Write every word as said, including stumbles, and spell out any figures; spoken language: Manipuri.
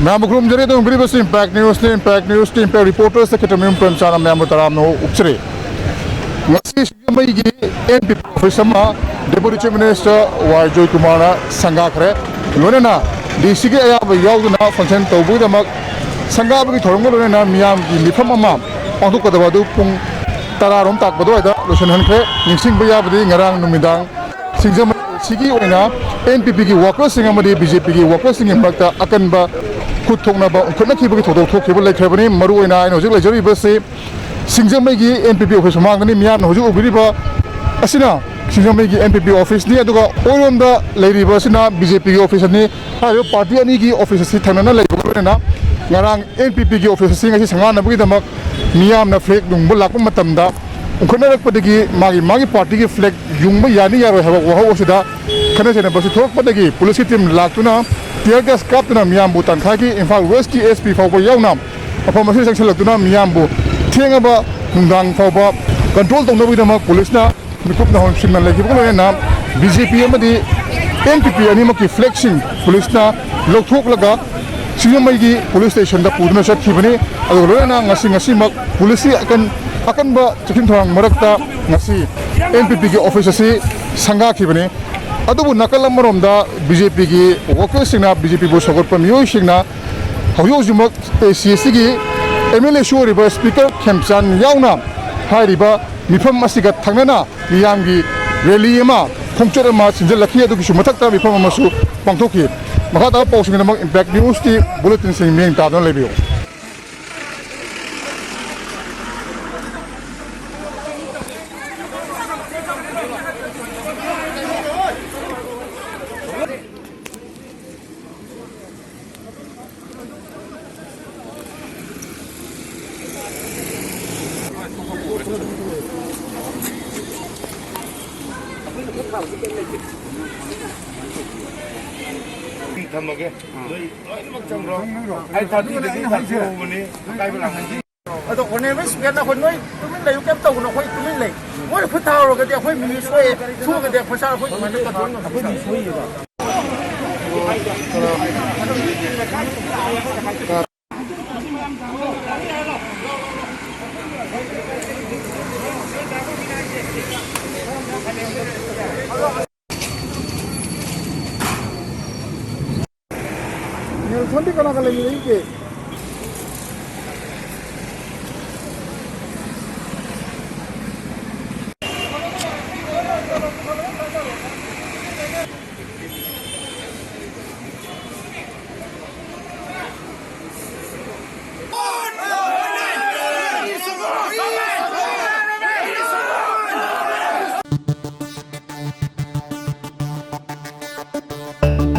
ꯃꯌꯥꯝꯕꯨ ꯈꯨꯔꯨꯝꯖꯔꯤ꯫ ꯑꯗꯨꯝ ꯄꯤꯔꯤꯕꯁꯤ Impact News ꯅꯤ꯫ Impact News ꯀꯤ Impact Reporters ꯈꯦꯇ꯭ꯔꯃꯌꯨꯝ ꯄ꯭ꯔꯦꯝꯆꯥꯟꯅ ꯃꯌꯥꯝꯕꯨ ꯇꯔꯥꯝꯅ ꯑꯣꯛꯆꯔꯤ꯫ ꯉꯁꯤ ꯁꯤꯡꯖꯃꯩꯒꯤ N P P office ꯑꯃ Deputy Chief Minister ꯋꯥꯏ ꯖꯣꯏꯀꯨꯃꯥꯔꯅ ꯁꯪꯒꯥꯈ꯭ꯔꯦ꯫ ꯂꯣꯏꯅꯅ D C ꯒꯤ ꯑꯌꯥꯕ ꯌꯥꯎꯗꯨꯅ function ꯇꯧꯕꯒꯤꯗꯃꯛ ꯁꯪꯒꯥꯕꯒꯤ ꯊꯧꯔꯝꯒ ꯂꯣꯏꯅꯅ ꯃꯤꯌꯥꯝꯒꯤ ꯃꯤꯐꯝ ꯑꯃ ꯄꯥꯡꯊꯣꯛꯀꯗꯕ ꯑꯗꯨ ꯄꯨꯡ ꯇꯔꯥꯔꯣꯝ ꯇꯥꯛꯄ ꯑꯗꯨꯋꯥꯏꯗ ꯂꯣꯏꯁꯤꯟꯍꯟꯈ꯭ꯔꯦ꯫ ꯅꯤꯡꯁꯤꯡꯕ ꯌꯥꯕꯗꯤ ꯉꯔꯥꯡ ꯅꯨꯃꯤꯗꯥꯡ ꯁꯤꯡꯖꯃꯩ ꯁꯤꯒꯤ ꯑꯣꯏꯅ N P P ꯒꯤ workers ꯁꯤꯡ ꯑꯃꯗꯤ B J P ꯒꯤ workers ꯁꯤꯡꯒꯤ ꯃꯔꯛꯇ ꯑꯀꯟꯕ ꯈꯨꯠ ꯊꯣꯛꯅꯕ ꯎꯟꯈꯠꯅꯈꯤꯕꯒꯤ ꯊꯧꯗꯣꯛ ꯊꯣꯛꯈꯤꯕ ꯂꯩꯈ꯭ꯔꯕꯅꯤ꯫ ꯃꯔꯨꯑꯣꯏꯅ ꯑꯩꯅ ꯍꯧꯖꯤꯛ ꯂꯩꯖꯔꯤꯕꯁꯤ ꯁꯤꯡꯖꯃꯩꯒꯤ N P P office ꯃꯃꯥꯡꯗꯅꯤ꯫ ꯃꯤꯌꯥꯝꯅ ꯍꯧꯖꯤꯛ ꯎꯕꯤꯔꯤꯕ ꯑꯁꯤꯅ ꯁꯤꯡꯖꯃꯩꯒꯤ N P P office ꯅꯤ, ꯑꯗꯨꯒ ꯑꯣꯏꯔꯣꯝꯗ ꯂꯩꯔꯤꯕ ꯑꯁꯤꯅ B J P ꯒꯤ office ꯅꯤ꯫ ꯍꯥꯏꯔꯤꯕ party ꯑꯅꯤꯒꯤ office ꯑꯁꯤ ꯊꯪꯅꯅ ꯂꯩꯕꯒ ꯂꯣꯏꯅꯅ ꯉꯔꯥꯡ N P P ꯒꯤ office ꯑꯁꯤ ꯉꯁꯤ ꯁꯪꯒꯥꯅꯕꯒꯤꯗꯃꯛ ꯃꯤꯌꯥꯝꯅ flag ꯌꯨꯡꯕ ꯂꯥꯛꯄ ꯃꯇꯝꯗ ꯎꯟꯈꯠꯅꯔꯛꯄꯗꯒꯤ ꯃꯥꯒꯤ ꯃꯥꯒꯤ party ꯒꯤ flag ꯌꯨꯡꯕ ꯌꯥꯅꯤ ꯌꯥꯔꯣꯏ ꯍꯥꯏꯕ ꯋꯥꯍꯧ ꯑꯁꯤꯗ ꯈꯠꯅ ꯆꯩꯅꯕꯁꯨ ꯊꯣꯛꯂꯛꯄꯗꯒꯤ police ꯀꯤ team ꯂꯥꯛꯇꯨꯅ tear gas ꯀꯥꯞꯇꯨꯅ ꯃꯤꯌꯥꯝꯕꯨ ꯇꯥꯟꯊꯥꯈꯤ꯫ ꯏꯝꯐꯥꯜ West ꯀꯤ S P ꯐꯥꯎꯕ ꯌꯥꯎꯅ ꯃꯐꯝ ꯑꯁꯤꯗ ꯆꯪꯁꯤꯜꯂꯛꯇꯨꯅ ꯃꯤꯌꯥꯝꯕꯨ ꯊꯦꯡꯉꯕ ꯅꯨꯡꯗꯥꯡ ꯐꯥꯎꯕ control ꯇꯧꯅꯕꯒꯤꯗꯃꯛ police ꯅ ꯃꯤꯀꯨꯞ ꯅꯥꯍꯣꯟꯁꯤꯡꯅ ꯂꯩꯈꯤꯕꯒ ꯂꯣꯏꯅꯅ B J P ꯑꯃꯗꯤ N P P ꯑꯅꯤꯃꯛꯀꯤ flag ꯁꯤꯡ police ꯅ ꯂꯧꯊꯣꯛꯂꯒ ꯁꯤꯡꯖꯃꯩꯒꯤ police station ꯗ ꯄꯨꯗꯨꯅ ꯆꯠꯈꯤꯕꯅꯤ꯫ ꯑꯗꯨꯒ ꯂꯣꯏꯅꯅ ꯉꯁꯤ ꯉꯁꯤꯃꯛ police ꯀꯤ ꯑꯀꯟ-, ꯑꯀꯟꯕ ꯆꯦꯛꯁꯤꯟ ꯊꯧꯔꯥꯡ ꯃꯔꯛꯇ ꯉꯁꯤ N P P ꯒꯤ office ꯑꯁꯤ ꯁꯪꯒꯥꯈꯤꯕꯅꯤ꯫ ꯑꯗꯨꯕꯨ ꯅꯥꯀꯜ ꯑꯃꯔꯣꯝꯗ B J P ꯒꯤ workers ꯁꯤꯡꯅ, B J P ꯕꯨ ꯁꯧꯒꯠꯄ ꯃꯤꯑꯣꯏꯁꯤꯡꯅ ꯍꯧꯖꯤꯛ ꯍꯧꯖꯤꯛꯃꯛ A C S ꯒꯤ M L A ꯁꯨ ꯑꯣꯏꯔꯤꯕ Speaker ꯈꯦꯝꯆꯥꯟ ꯌꯥꯎꯅ ꯍꯥꯏꯔꯤꯕ ꯃꯤꯐꯝ ꯑꯁꯤꯒ ꯊꯪꯅꯅ ꯃꯤꯌꯥꯝꯒꯤ rally ꯑꯃ, ꯈꯣꯡꯆꯠ ꯑꯃ ꯁꯤꯟꯖꯜꯂꯛꯈꯤ꯫ ꯑꯗꯨꯒꯤꯁꯨ ꯃꯊꯛꯇ ꯃꯤꯐꯝ ꯑꯃꯁꯨ ꯄꯥꯡꯊꯣꯛꯈꯤ꯫ ꯃꯈꯥ ꯇꯥꯕ ꯄꯥꯎꯁꯤꯡꯒꯤꯗꯃꯛ Impact News ꯀꯤ bulletin ꯁꯤꯡ ꯃꯤꯠꯌꯦꯡ ꯇꯥꯗꯨꯅ ꯂꯩꯕꯤꯌꯨ꯫ ꯊꯝꯃꯒꯦ꯫ ꯅꯣꯏ ꯂꯣꯏꯅꯃꯛ ꯆꯪꯈ꯭ꯔꯣ꯫ ꯑꯩ ꯊꯥꯔꯇꯤꯗꯒꯤ ꯊꯥꯔꯇꯤ ꯍꯧꯕꯅꯤ꯫ ꯑꯀꯥꯏꯕ ꯂꯥꯛꯍꯟꯁꯤ꯫ ꯑꯗꯣ honourable speaker ꯅꯈꯣꯏ ꯅꯣꯏ ꯇꯨꯃꯤꯟ ꯂꯩꯌꯨ, ꯀꯩꯝ ꯇꯧꯒꯅꯨ, ꯑꯩꯈꯣꯏ ꯇꯨꯃꯤꯟ ꯂꯩ꯫ ꯃꯣꯏꯅ ꯈꯨꯠ ꯊꯥꯔꯨꯔꯒꯗꯤ ꯑꯩꯈꯣꯏ ꯃꯤꯅꯤ ꯁꯣꯛꯑꯦ, ꯁꯣꯛꯑꯒꯗꯤ ꯑꯩꯈꯣꯏ ꯁꯥꯔ ꯑꯩꯈꯣꯏ ꯀꯃꯥꯏꯅ ꯇꯧꯗꯣꯏꯅꯣ? ꯑꯩꯈꯣꯏ ꯃꯤ ꯁꯣꯏꯌꯦꯕ꯫ ꯅꯦꯜꯁꯟꯗꯤ ꯀꯅꯥꯒ ꯂꯩꯃꯤꯟꯅꯔꯤꯒꯦ?